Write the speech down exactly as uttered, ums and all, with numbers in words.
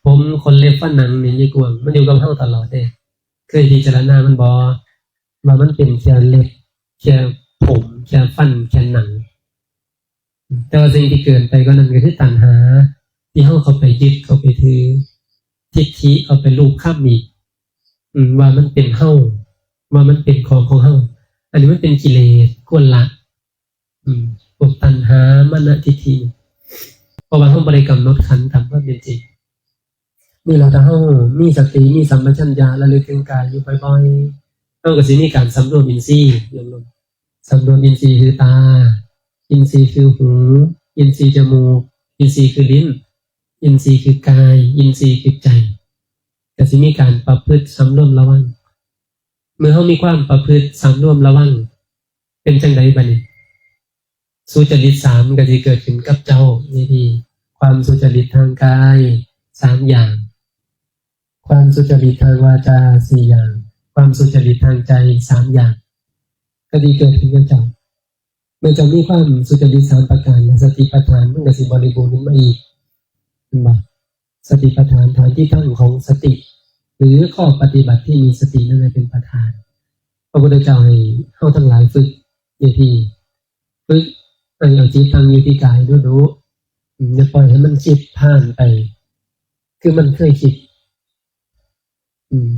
ผมขนเล็บฟันหนังนี่ยายกวางมันอยู่กับเฮาตลอดเด้ เคยพิจารณามันบ่ ว่ามันเป็นแค่เล็บ แค่ผม แค่ฟัน แค่หนัง แต่ว่าสิ่งที่เกินไปกว่านั้นก็คือตัณหา ที่เฮาเข้าไปยึด เข้าไปถือ ทิฏฐิเข้าไปลูบคลำอีก อืม ว่ามันเป็นเฮา ว่ามันเป็นของของเฮา อันนี้มันเป็นกิเลสควรละ อืม พวกตัณหา มานะ ทิฏฐิ เพราะว่าเฮาบ่ได้กำหนดขันตามความเป็นจริง นี่แหละ ถ้าเฮามีสติ มีสัมปชัญญะ ระลึกถึงกายอยู่บ่อยๆ เฮาก็สิมีการสำรวมอินทรีย์ โยมลง สำรวมอินทรีย์คือตา อินทรีย์คือหู อินทรีย์จมูก อินทรีย์คือลิ้น อินทรีย์คือกาย อินทรีย์คือใจ ก็สิมีการประพฤติสำรวมระวัง เมื่อเฮามีความประพฤติสำรวมระวัง เป็นจังใดบัดนี้ สุจริตสามก็สิเกิดขึ้นกับเจ้า นี่ดี ความสุจริตทางกายสามอย่าง ความสุจริตทางวาจาสี่อย่าง ความสุจริตทางใจสามอย่าง ก็สิเกิดขึ้นกับเจ้า เมื่อเจ้ามีความสุจริตสามประการ สติปัฏฐานมันก็สิบริบูรณ์ขึ้นมาอีก เห็นบ่ สติปัฏฐาน ฐานที่ตั้งของสติ หรือข้อปฏิบัติที่มีสตินั่นแหละเป็นประธาน พระพุทธเจ้าให้เฮาทั้งหลายฝึก อย่างที่ฝึกให้เอาจิตตั้งอยู่ที่กายดูๆ อืม อย่าปล่อยให้มันคิดผ่านไป คือมันเคยคิด อืม